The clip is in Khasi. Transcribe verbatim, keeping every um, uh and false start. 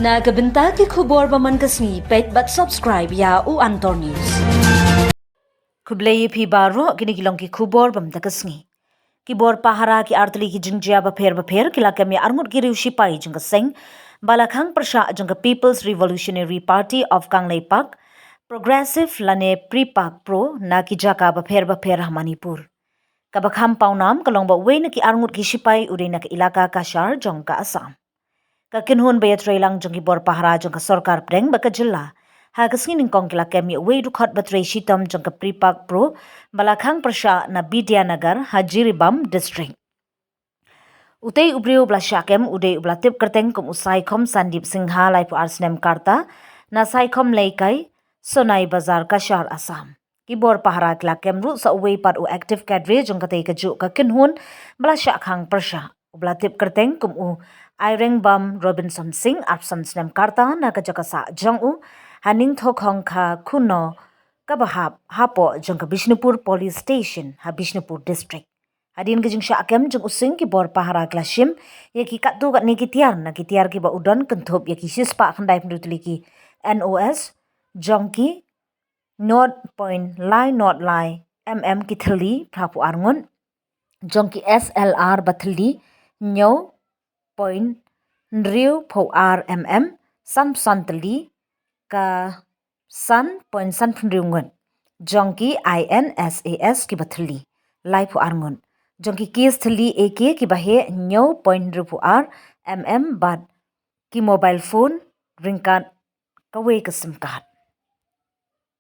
Na ka bynta ki khubor ba man ka sngi, peit bad subscribe ïa u Antor News. Khublei ïa phi baroh, kine ki long ki khubor ba man ka sngi. Ki bor pahara ki artylli ki jingjia bapher bapher ki la kem ïa arngut ki riew shipai jong ka seng ba la khang pyrshah jong ka People's Revolutionary Party of Kangleipak, Progressive lane PREPAK Pro na ki jaka bapher bapher ha Manipur. Kaba kham pawnam ka long ba uwei na ki arngut ki shipai u dei na ka ilaka Cachar jong ka Assam. Ka kynhun ba ïatreilang jong ki bor pahara jong ka sorkar pdeng bad ka jylla ha ka sngi nyngkong ki la kem ïa uwei u dkhot ba trei shitom jong ka PREPAK Pro ba la khang pyrshah na Bidyanagar ha Jiribam District. Utei u briew ba la shah kem u dei uba la tip kyrteng kum u Saikhom Sandip Singha, laiphew ar snem ka rta, na Saikhom Leikai, Sonai Bazar, Cachar, Assam. Ki bor pahara ki la kem ruh sa uwei pat u active cadre jong katei kajuh ka kynhun ba la shah khang pyrshah, uba la tip kyrteng kum u Airengbam Robinson Singh, arphew san snem ka rta, na ka jaka sah jong u ha Ningthokhong Kha Khuno, kaba hap hapoh jong ka Bishnupur Police Station ha Bishnupur District. Hadien ka jingshah kem jong u Singh, ki bor pahara ki la shim ïa ki katto katne ki tiar na ki tiar kiba u don, kynthup ïa ki shispah khyndai phew tylli ki N O S, jong ki nought point lai nought lai M M ki thylli, phraphew ar ngut, jong ki S L R ba thylli, hynñiew point hynriewphew ar M M, sanphew san tylli, ka san point sanphew hynriew ngut, jong ki I N S A S kiba thylli, laiphew ar ngut, jong ki case thylli A K kiba heh, hynñiew point hynriewphew ar M M, bad ki mobile phone ryngkat kawei ka sim card.